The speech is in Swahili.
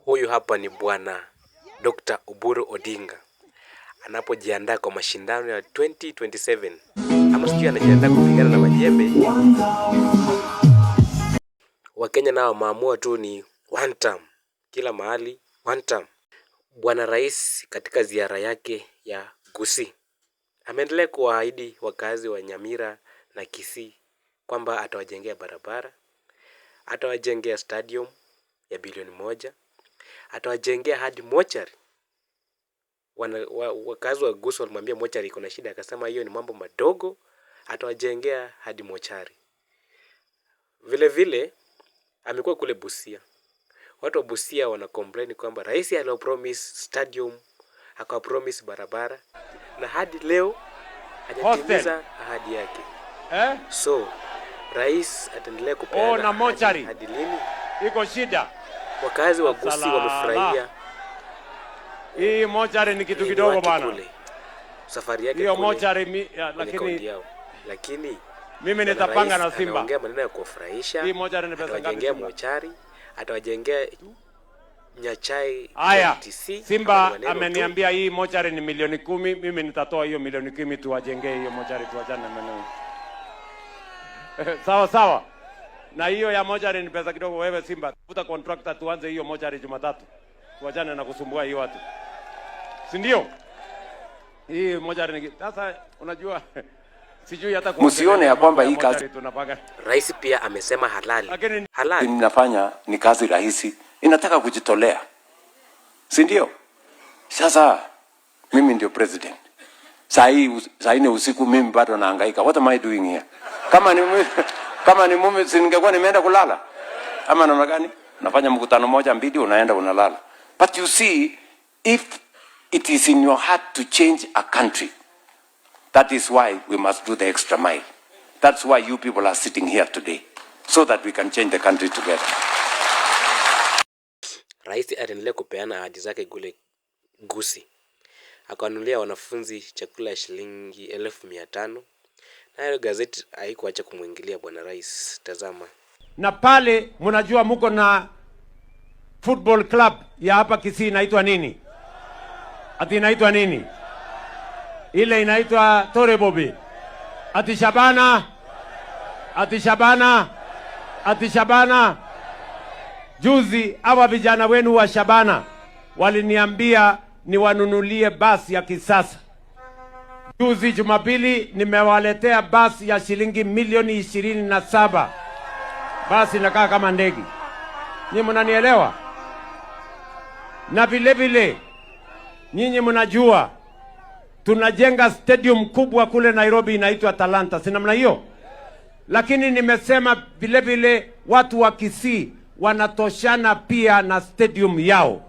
Huyu hapa ni Bwana Dr. Oburu Odinga anapojiandaa kwa mashindano ya 2027, ama sijui anajiandaa kupigana na majembe. Wakenya nao wameamua tu ni one term, kila mahali one term. Bwana Rais katika ziara yake ya Gusii ameendelea kuwaahidi wakazi wa Nyamira na Kisii kwamba atawajengea barabara, atawajengea stadium ya bilioni 1, atawajengea hadi mochari. Wakazi wa Gusii walimwambia mochari iko na shida, akasema hiyo ni mambo madogo, atawajengea hadi mochari. Vile vile amekuwa kule Busia. Watu wa Busia wana complain kwamba rais alipromise stadium, akapromise barabara na hadi leo hajatimiza ahadi yake. Eh? So rais ataendelea kupeana Oh, na ahadi mochari. Hadi lini? Iko shida. Wakazi wa Gusii Salala. wamefurahia Hii mochari ni kitu ugeni kidogo wake bana. kule, safari yake Hiyo kule mochari mi, ya, kwenye kaunti lakini yao, lakini mimi bwana nitapanga rais na Simba. anaongea maneno ya kuwafurahisha. Hii mochari ni pesa ngapi, Atawajengea Simba? Mochari, atawajengea Nyachae Haya, KMTC, Simba kama ni maneno tu. Ameniambia hii mochari ni milioni 10. Mimi nitatoa hiyo milioni 10 tuwajengee hiyo mochari, tuwachane na maneno. Sawa sawa. Na hiyo ya mochari ni pesa kidogo. Wewe Simba, tafuta contractor tuanze hiyo mochari Jumatatu. Tuwachane na kusumbua hii watu. Si ndio? Hii mochari ni sasa, unajua, sijui hata Msione ya kwamba hii mochari kazi tunapanga. Rais pia amesema halali. Lakini Halali. Ninafanya ni kazi rahisi, inataka kujitolea, si ndio? Sasa mimi ndio president saa hii, saa 4 usiku mimi bado nahangaika. What am I doing here? Kama ni mimi, si ningekuwa nimeenda kulala ama namna gani? Unafanya mkutano moja mbili, unaenda unalala. But you see, if it is in your heart to change a country, that is why we must do the extra mile. That's why you people are sitting here today, so that we can change the country together. Rais aliendelea kupeana ahadi zake kule Gusii. Akawanunulia wanafunzi chakula ya shilingi 500,000. Nayo gazeti haikuacha kumwingilia bwana rais. Tazama. Na pale mnajua muko na football club ya hapa Kisii inaitwa nini? Ati inaitwa nini? Ile inaitwa Torebobi. Ati Shabana, ati Shabana, ati Shabana. Juzi hawa vijana wenu wa Shabana waliniambia niwanunulie basi ya kisasa. Juzi Jumapili nimewaletea basi ya shilingi milioni 27. Basi inakaa kama ndege. Nyinyi mnanielewa? Na vile vile nyinyi mnajua tunajenga stadium kubwa kule Nairobi inaitwa Talanta, si namna hiyo? Lakini nimesema vile vile watu wa Kisii wanatoshana pia na stadium yao.